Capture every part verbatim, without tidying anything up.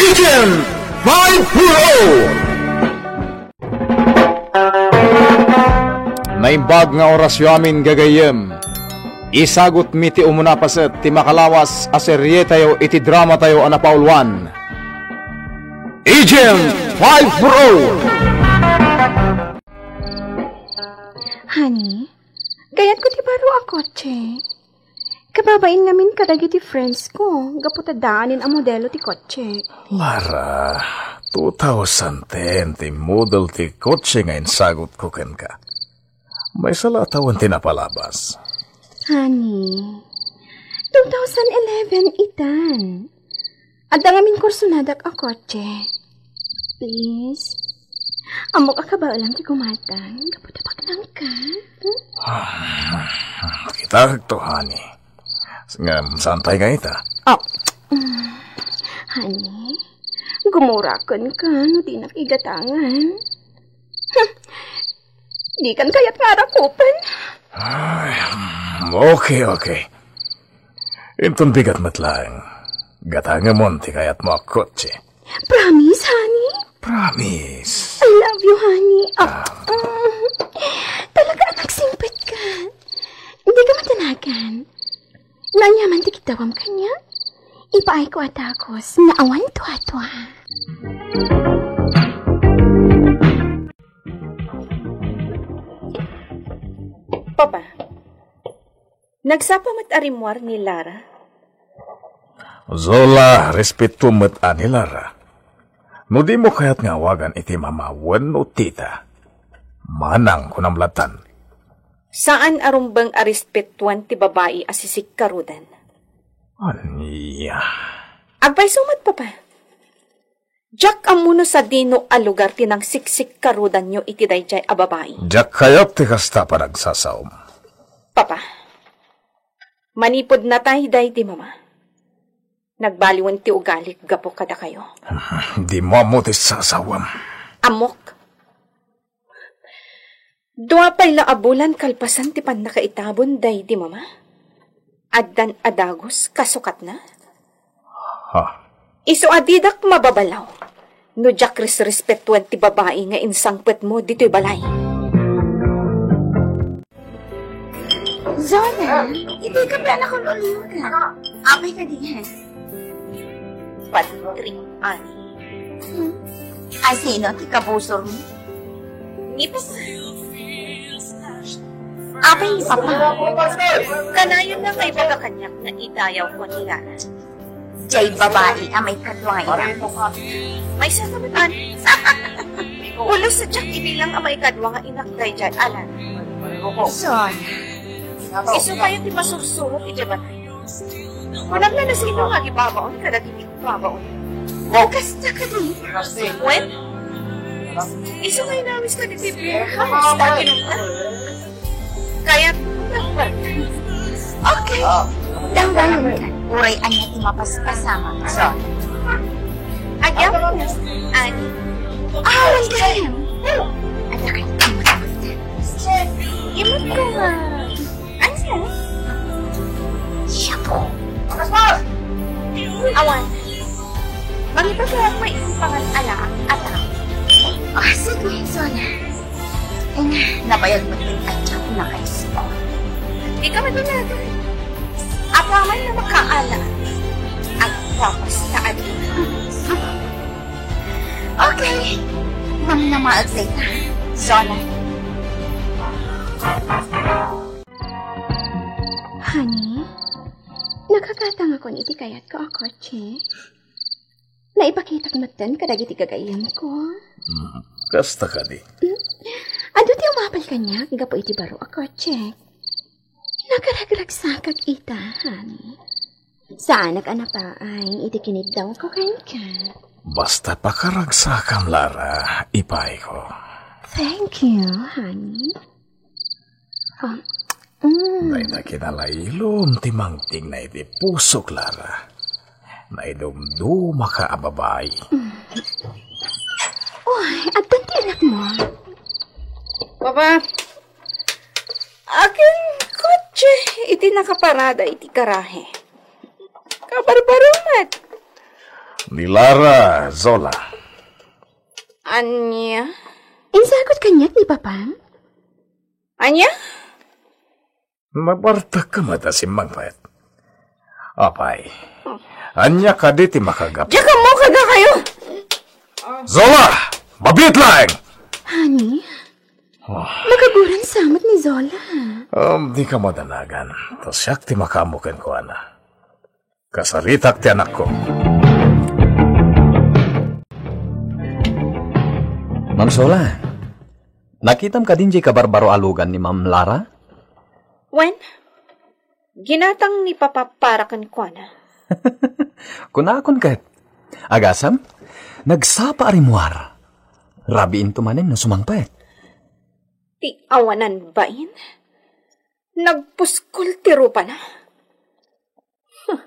Agent five four oh. Naimbag nga orasyo amin, gagayyem. Isagutmi ti umuna paset ti makalawas a serietayo iti dramatayo a napauluan, Agent five four oh. Honey, kayatko ti baro a kotse. Kababain ngamin kadagiti friends ko, gapu ta daanen a modelo ti kotse. Lara, two thousand ten ti model ti kotse nga insagutko kenka. Maysa la a tawen ti napalabas. Honey, two thousand eleven itan. Adda ngamin kursonadak a kotse. Please. Ammok a kabaelam ti gumatang gapu ta baknangka. Hmm? Kita to, honey. Ngem saan pay nga ita? Oh. Mm. Honey, gumuraken ka no dinak igatangan. Hmm. Dikan kayat nga arakupen. Ay, okay, okay. Inton bigat met laeng, gatangemon ti kayatmo a kotse. Promise, honey? Promise. I love you, honey. Ah, ah. Talaga a nagsingpet ka. Dika madanagan. No aniaman ti kiddawam kaniak, ipaayko a dagus nga awan tua-tua. Papa, nagsapa met a rimmuar ni Lara? Zola, respeto met a ni Lara. No dimo kayat nga awagan iti mama wenno tita, manang kunam lattan. Saan a rumbeng a respetuan ti babai a sisikkarudan. Ania? Agpayso met, Papa. Diak ammo no sadino a lugar ti nangsiksikkarudanyo iti daydiay a babai. Diak kayat ti kasta a panagsasaom. Papa, manipud natay daydi mama, nagbaliwen ti ugalik gapu kadakayo. Dimo ammo ti sasawem. Ammok. Dua pay la a bulan kalpasan ti pannakaitabon daydi mama. Addan a dagus kasukatna? Ha? Isu a didak mababalaw no diak resrespetuan ti babai nga insangpetmo ditoy balay. Zona, iti ka pala kung ulungan. Apay ka diyan. Patrick, ani. Hmm? Asino ti kabusormo? Ni Papa. Apay ni Papa? Kanayon na kaibaga kaniak nga idayaw ko ni Lara. Jay babai a maikadua nga inak. Maysa ka met, ani? Pulos sa diak ibilang a maikadua nga inak daydiay, alan. Son. Isu kayo ti masursurot iti balay. Kunam na no sino nga agibabaon kadagiti babaon. Kasta kadi. Wen? Isu nga inawis ka diti beer house ta kinuna. Kayat mo na. Okay. Dangdayon ka. Uray ania ti mapaspasamak. So, agyam na. Ani? Ah, welcome. Ada ka. Imot ko nga. Ano? Siya po. Awan. Mangipagayat mo isang pangan alaak at ako. Ah, sige, Zona. Eh nga, nabayag mo din at siya kung nakaisip ko. Di ka madalagan. Apaman na makaala. Agpapas ka adi. Okay. Mami na maagday ka. Zona. Honey, nakakatangakon iti kayatko a kotse. Naipakitak metten kadagiti gagayyemko. Hmm, kasta kadi. Hmm? Adu ti umapal kaniak gapu iti baro a kotse. Nakaragragsakak ita, honey. Saanak a napaay iti kiniddawko kenka. Basta pakaragsakam, Lara, ipaayko. Thank you, honey. Ah, mm. Dayta kinalaylom ti mangtingna iti pusok, Lara. Naidumdumaka a babai. Mm. Uy, addan ti inatmo. Baba, akin kotse iti nakaparada iti garahe. Kabarbaro met. Ni Lara, Zola. Ania? Insagut kaniak ni Papam? Ania? Mabartek ka met a simmangpet. Apay, ania kadi ti makagap- Diak ammo kadakayo! Zola! Mabiit laeng! Honey, Oh. Makaguran sa met ni Zola. Um, di ka madanagan. Ta siak ti makaammo kenkuana. Kasaritak ti anakko. Ma'am Zola, nakitam kadi diay kabarbaro a lugan ni Ma'am Lara? Wen, ginatang ni Papa para kenkuana. Kunakon ket, agasem, nagsapa a rimmuar. Rabiinto manen no sumangpet. Ti awanan bain, nagpuskol ti rupana. Huh,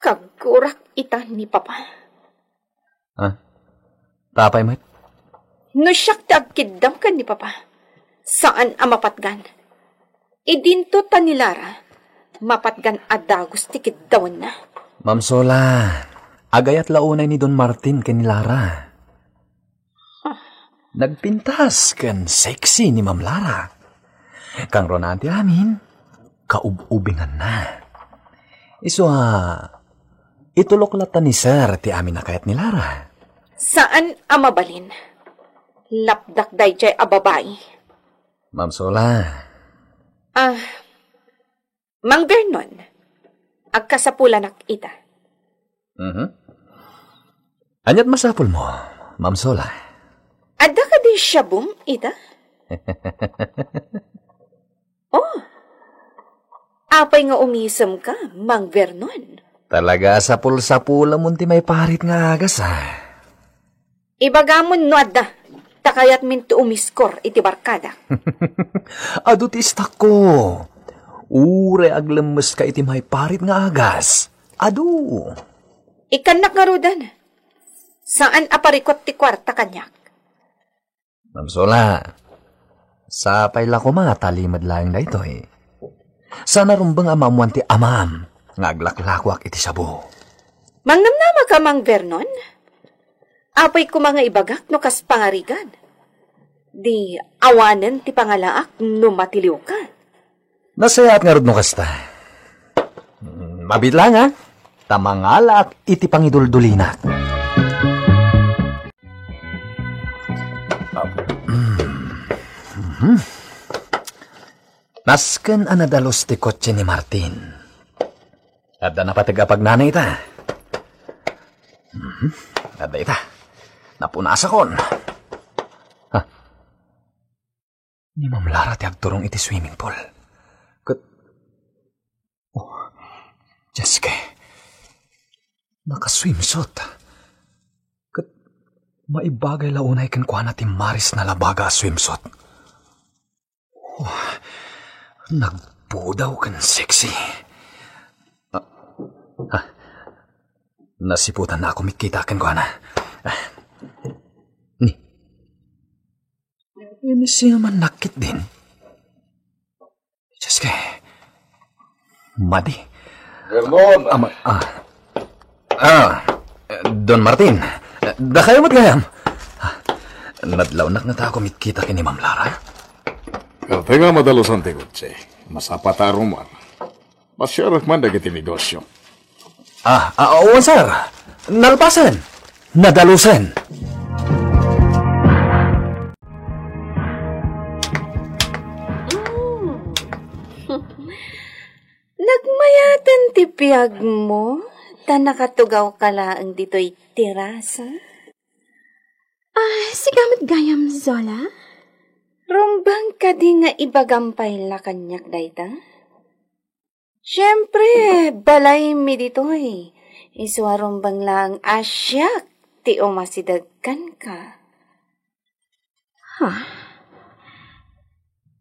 kagurak ita ni Papa. Ah, ta apay met? No siak ti agkiddam ken ni Papa, saan a mapatgan. Idinto ta ni Lara, mapatgan a dagus ti kiddawenna. Ma'am Zola, agayat la unay ni Don Martin ken ni Lara. Nagpintas ken sexy ni Ma'am Lara. Kangrunaan ti amin, kaub-ubinganna. Isu a, itulok latta ni Sir ti amin a kayat ni Lara. Saan a mabalin. Lapdak daydiay a babai. Ma'am Zola. Ah, Mang Vernon, agkasapulanak ita. Mhm. Ania't masapulmo, Ma'am Zola? Adda kadi siabum ita? Oh, apay nga umisemka, Mang Vernon? Talaga a sapul-sapulamon ti maiparit nga agas, ah. Ibagamon no adda, ta kayatmin ti umiskor iti barkada. Adu ti istakko. Uray aglemmeska iti maiparit nga agas. Adu. Ikkannak ngaruden. Saan a parikut ti kuarta kaniak. Ma'am Zola, sapay la koma ta limed laeng daytoy. Saan a rumbeng a maammoan ti amam nga aglaklakoak iti sabo. Mangnamnamaka, Mang Vernon? Apay koma nga ibagak no kas pangarigan. Di awanen ti pangalaak no matiliwka. Nasayaat ngarud no kasta. Mm, mabiit laeng, a, ta mangalaak iti pangiduldulinak. Mhm. Nasken a nadalus ti kotse ni Martin. Adda napateg a pagnana ita. Mhm. Adda ita. Napunasakon. Ha? Ni Ma'am Lara ti agturong iti swimming pool. Ket, oh, Diyos ko. Naka-swimsuit. Ket maibagay la unay kenkuana ti marisna la baga a swimsuit. Oh, nagpudaw ken sexy. Ah, ah. Nasiputanna a kumitkita kenkuana. Ah. Ni. Ni siya man nakit din. Diyos ko. Madi. Vernon! Ama, ah. Ah, Don Martin. Dakayo met gayam. Nadlawnak ngata a kumitkita ken ni Ma'am Lara? Kasta nga madalusan ti kotse. Masapata a rumar. Masiarek man dagiti negosyo. Ah, ah, wen, sir. Nalpasen. Nadalusen. Mm. Nagmayaten ti biagmo, ta nakatugawka laeng ditoy terasa? Ah, sika met gayam, Zola? Rumbeng kadi nga ibagam pay la kaniak dayta? Siempre, balaymi ditoy. Isu a rumbeng laeng a siak ti umasideg kenka. Ha?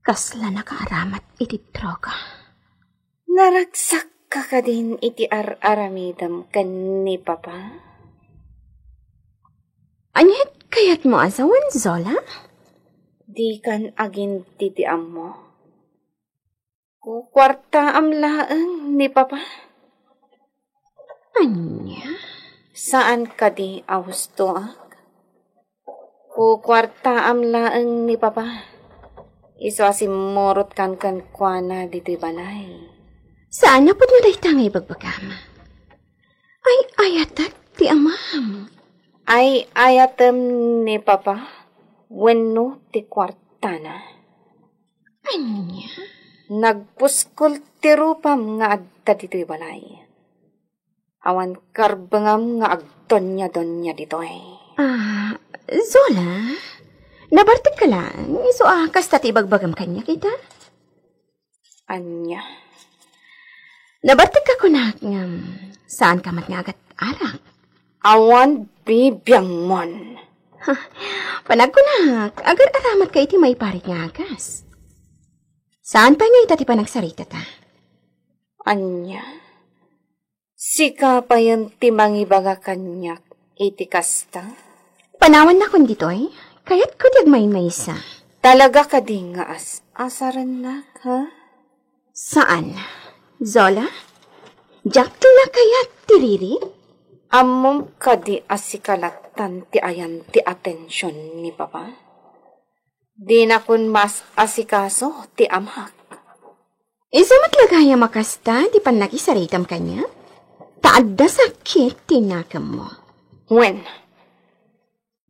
Kasla nakaaramat iti droga? Naragsakka kadin iti ar-aramidem ken ni Papa? Ania't kayatmo a sawen, Zola? Dikan agintitiammo. Kukuartaam laeng ni Papa. Ania? Saan kadi a hustoak? Kukuartaam laeng ni Papa. Isu a simmurotkan kenkuana ditoy balay. Saan a pudno dayta nga ibagbagam. Ay-ayatek ti amam. Ay-ayatem ni Papa wenno ti kuartana? Ania? Nagpuskol ti rupam nga adda ditoy balay. Awan karbengam nga agdonia-donia ditoy. Ah, Zola, nabartekka laeng, isu a kasta ti ibagbagam kaniak ita? Ania? Nabartekka kunak ngem, saanka met nga agat-arak? Awan bibiangmon. Ha, panagkunak, agar-aramatka iti maiparit nga agas. Saan pay nga ita ti panagsaritata? Ania? Sika payen ti mangibaga kaniak iti kasta? Panawannakon ditoy, kayatko ti agmaymaysa. Talaga kadi nga as-asarennak, ha? Saan? Zola? Diak la kayat ti riri? Ammom kadi a sika lattan ti ayan ti atension ni Papa? Dinakon mas asikaso ti amak. Isu met la gayam a kasta ti pannakisaritam kaniak? Ta adda sakit ti nakemmo. Wen,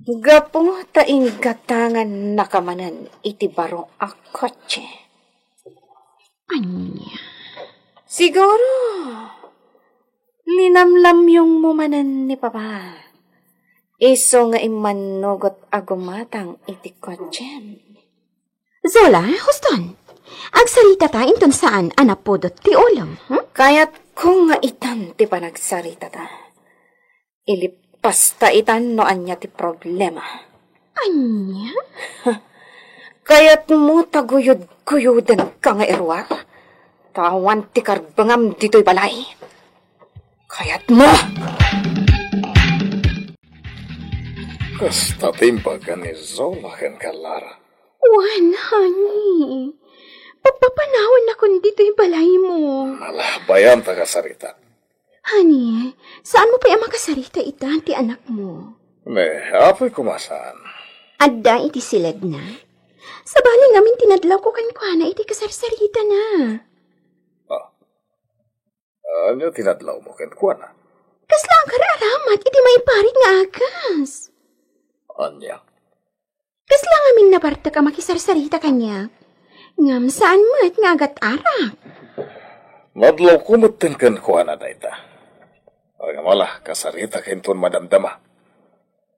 gapu ta inggatangannaka manen iti baro a kotse. Ania? Siguro, linamlamyongmo manen ni Papa. Isu nga immannugot a gumatang iti kotsem. Zola, huston. Agsaritata inton saan a napudot ti ulom, hmm? Kayatko nga itan ti panagsaritata. Ilippasta itan no ania ti problema. Ania? Kayatmo ta guyod-guyodenka nga iruar? Ta awan ti karbengam ditoy balay. Kayatmo? Kasta ti imbaga ni Zola ken Lara. Wen, honey. Papapanawannakon ditoy balaymo. Nalabayan ta kasarita. Honey, saanmo pay a makasarita ita ti anakmo? Ne, apay koma saan. Adda iti siledna. Sabali ngamin tinadlawko kenkuana iti kasarsaritana. Ah. Ania tinadlawmo kenkuana? Kasla agar-aramat iti maiparit nga agas. Ania? Kasla ngamin nabartek a makisarsarita kaniak. Ngem saan met nga agat-arak. Nadlawko metten kenkuana dayta. Ngem ala, kasaritak inton madamdama.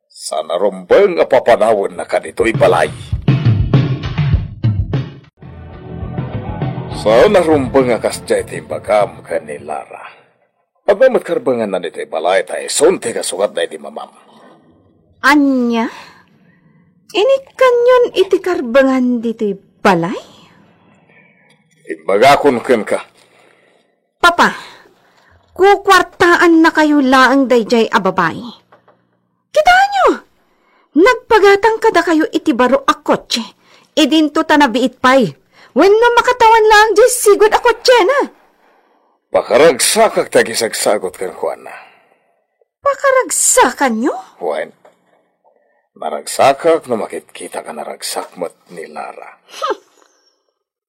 Saan a rumbeng a papanawennaka ditoy balay. Saan a rumbeng a kasdiay ti imbagam ken ni Lara. Adda met karbenganna ditoy balay ta isun ti kasugat daydi mamam. Ania? Inikkanyon iti karbengan ditoy balay? Imbagakon kenka. Papa, kukuartaannakayo laeng daydiay a babai. Kitaenyo, nagpagatang kadakayo iti baro a kotse. Idinto ta nabiit pay. Wenno makatawan laeng diay sigud a kotsena. Pakaragsakak ti agisagsagut kenkuana. Pakaragsakanyo? Wen, naragsakak no makitkitak a naragsak met ni Lara.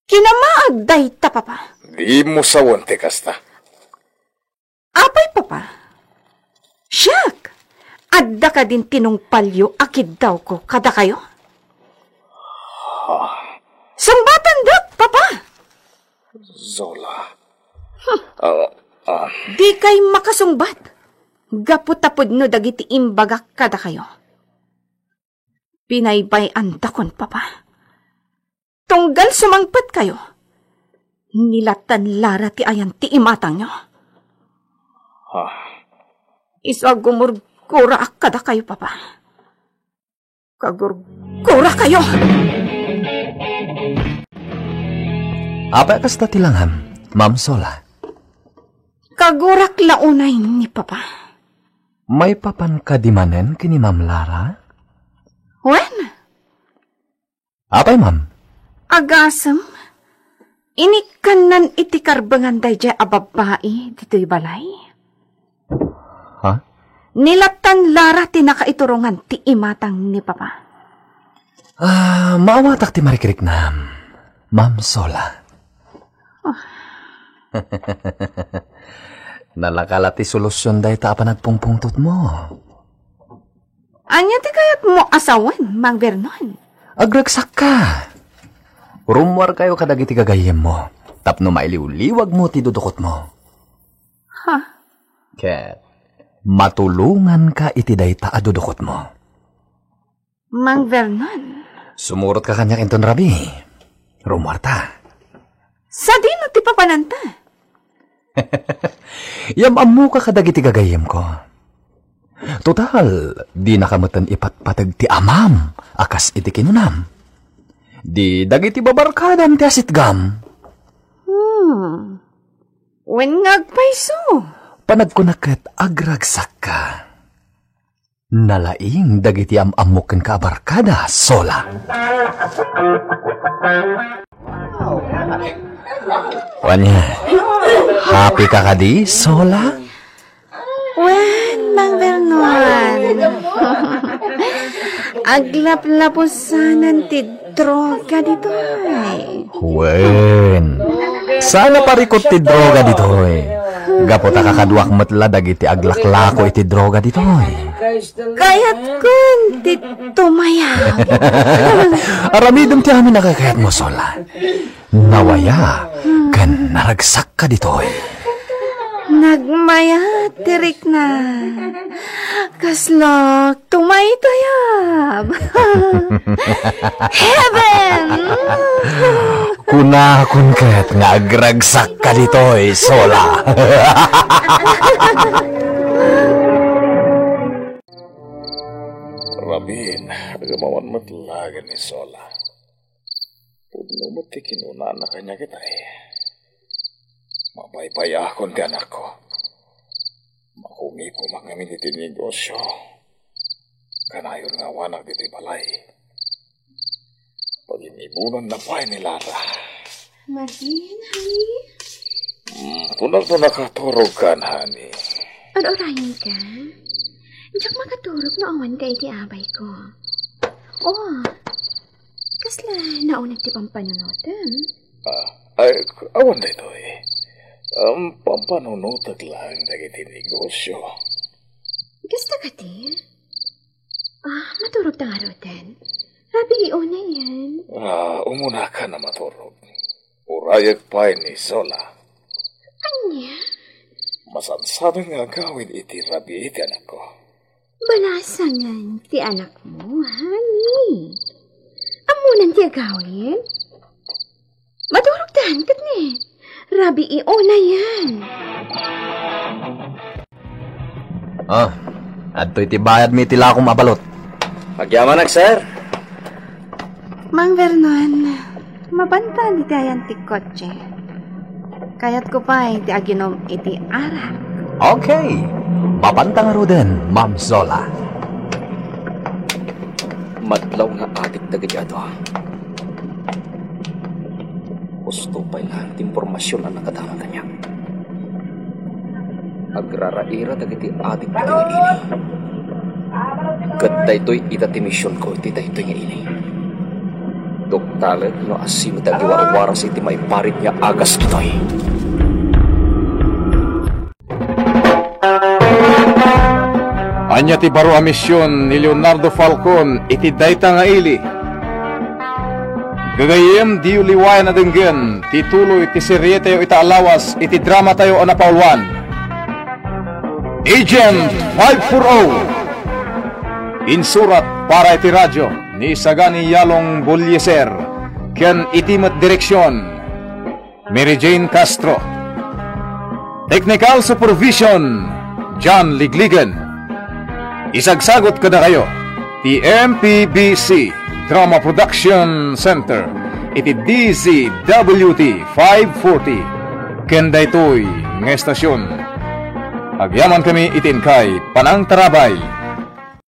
Kinamaag dayta, Papa. Dimo sawen ti kasta. Apay, Papa? Siak, adda kadin tinungpalyo a kiddawko kadakayo? Ah. Sungbatandak, Papa! Zola. Ah, ah. Dikay makasungbat. Gapu ta pudno dagiti imbagak kadakayo. Binaybay-andakon, Papa. Tunggal sumangpetkayo, ni lattan Lara ti ayan ti imatangyo. Ah. Isu a gumurguraak kadakayo, Papa. Kagurgurakayo! Apay a kasta ti langam, Ma'am Zola? Kagurak la unay ni Papa. Maipapan kadi manen ken ni Ma'am Lara? Wen. Apay, ma'am? Agasem, inikkannan iti karbengan daydiay a babbai ditoy balay? Ha? Ni Latan Lara ti nakaiturongan ti imatang ni Papa. Ah, maawatak ti marikriknam, Ma'am Sola. Ah. Nalaka la ti solusion dayta a panagpungpungtotmo. Ania ti kayatmo a sawen, Mang Vernon? Agragsakka. Rummuarkayo kadagiti gagayyemmo tapno mailiwliwagmo ti dudukotmo. Ha? Ket matulonganka iti dayta a dudukotmo. Mang Vernon. Sumurotka kaniak inton rabii. Rummuarta. Sadino ti papananta? Yam-ammoka kadagiti gagayyemko. Total, dinaka metten ipatpateg ti amam a kas iti kinunam. Di dagiti babarkadam ti asitgam. Hmm. Wen nga agpayso. Panagkunak ket agragsakka. Nalaing dagiti am-ammok kenka a barkada, Sola. Wen, happy ka kadi, Sola? Wen, Mang Vernon. Aglaplapusanan ti droga ditoy. Wen. Saan a parikut ti droga ditoy. Gapu ta kakaduak met la dagiti aglaklako iti droga ditoy. Kayatkon ti tumayab. Aramidem ti amin a kakayatmo, Sola. Nawaya ken naragsakka ditoy. Nagmayat ti rikna. Kasla tumaytayab. Heaven! Kunakon ket nga agragsakka ditoy, Sola. Rabiin, agamawan met laeng ni Sola. Pudno met ti kinunana kaniak itay. Mabaybayakon ti anakko. Makumipomak ngamin iti negosio. Kanayon nga awanak ditoy balay. Pagimibunonna pay ni Lara. Martin, honey? Hmm, kunak no nakaturogkan, honey. Ar-urayenka? Diak makaturog no awanka iti abayko. Oh, kasla nauneg ti pampanunotem? Ah, ay, awan daytoy. Um, pampanunotek laeng dagiti negosio. Kasta kadi? Ah, maturogta ngaruden? Rabii unayen. Ah, umunaka a maturog. Urayek pay ni Sola. Ania? Masansaben nga agawid iti rabii ti anakko. Balasangen ti anakmo, honey. Ammonan ti agawid? Maturogtan, ket ni, rabii unayen. Ah, adtoy ti bayadmi iti lakom a balot. Agyamanak, sir. Mang Vernon, mapanta ditoy ayan ti kotse. Kayatko pay ti aginom iti arak. Okay. Mapanta ngaruden, Ma'am Sola. Madlaw nga adik dagiti adu. Husto pay laeng ti impormasion a nakadama kaniak. Agraraira dagiti adik dagiti ili. Ket daytoy ita ti misionko iti daytoy nga ili. Duktalek no asino ti agiwarwaras iti maiparit nga agas ditoy. Ania ti baro a mision ni Leonardo Falcon iti dayta nga ili? Gagayyem, diyo liwayan a denggen ti tuloy ti serietayo ita a lawas iti dramatayo a napauluan, Agent five four oh. Insurat para iti radio ni Isagani Yalong Bolieser ken iti met direksion, Mary Jane Castro. Technical Supervision, John Ligligan. Isagsagot kadakayo ti M P B C Drama Production Center iti D Z W T five forty. Ken daytoy nga estasion, agyamankami iti inkay panangtarabay.